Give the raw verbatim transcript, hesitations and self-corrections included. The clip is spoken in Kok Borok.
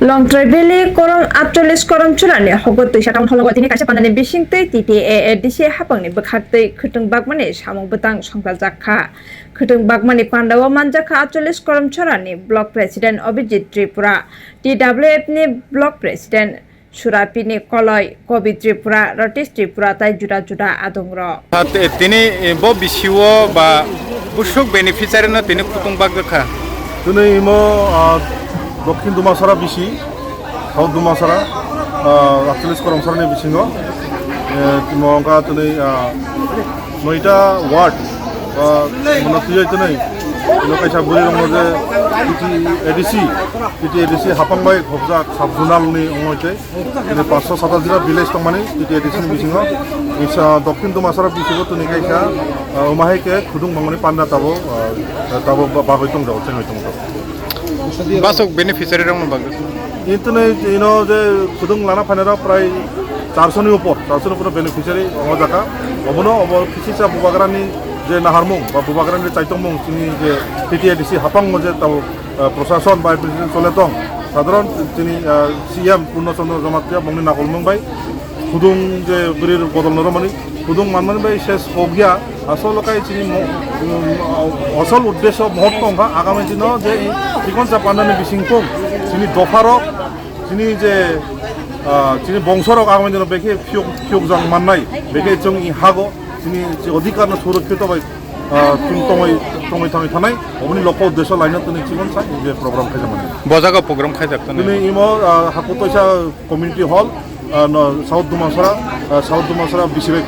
Longtrai Valley Korom Atchollis Koromchurani hogo twisa tongthologo tini kaisa pandani bisingtwi T T A A D C hapangni bwkhaktwi khwtwng bagmani samung bwtang songchajakha. Khwtwng bagmani pandao manjakha Atchollis Koromchurani Block President Abhijit Tripura, T W F ni Block President Surapini Koloi, Kobi Tripura, Ratish Tripura tai juda juda adongrok. Tini bo bisio ba busuk beneficiary no tini khwtwng bagjakha. Tini imo, ah, Dokhin Dumasara bisi, South Dumasara, ah, Atchollis Koromchurani bisingo, eh, timo wngkha tini, ah, noita ward, ah, mano tiyai tini, ino kaisa bwrwi rokno je T T A D C, T T A D C hapang bai khobjak sub zonal ni wngwi tei. Tini paanso satas jila village tongmani T T A D C ni bisingo, isa Dokhin Dumasara bisingo tini kaisa, ah, umahai ke khudung mangmani panda tabo, ah, tabo ba-, bagwi tongjago, chengwi tongjago. Basok beneficiary rokno bagwi. Intini ino je khudung lana phainai rok prai charso ni upor, charso ni upor beneficiary omo jaka. Obono obo kisisa bubagrani je naharmung ba bubagrani chaitongmung chini je T T A D C hapang mo je tabo ah, prosason bai president chole tong. Sadharon tini, ah, C M Purno Chandra Jamatia bongni nakolmung bai khudung je bwrwi bodol no romani khudung manmani bai ses hogya asol kai chini mo-, um, asol uddesho mohot tongkha agami dino je i chikon cha pandani bisingtong chini dopharok chini je, ah, chini bongsorok agami dino bekhe phiyok, phiyokjang mannai bekhe chwng i hago chini je odhikar no surokkito bai ah, chwng tongwi, tongwi thangwi thanai, oboni lokho uddesho laina tini chikon sa je program khaijak mani. Bo jaga program khaijak tani. Tini imo, ah, Hakutoisa Community Hall, ah, no, South Dumasara, ah, South Dumasara bisi bai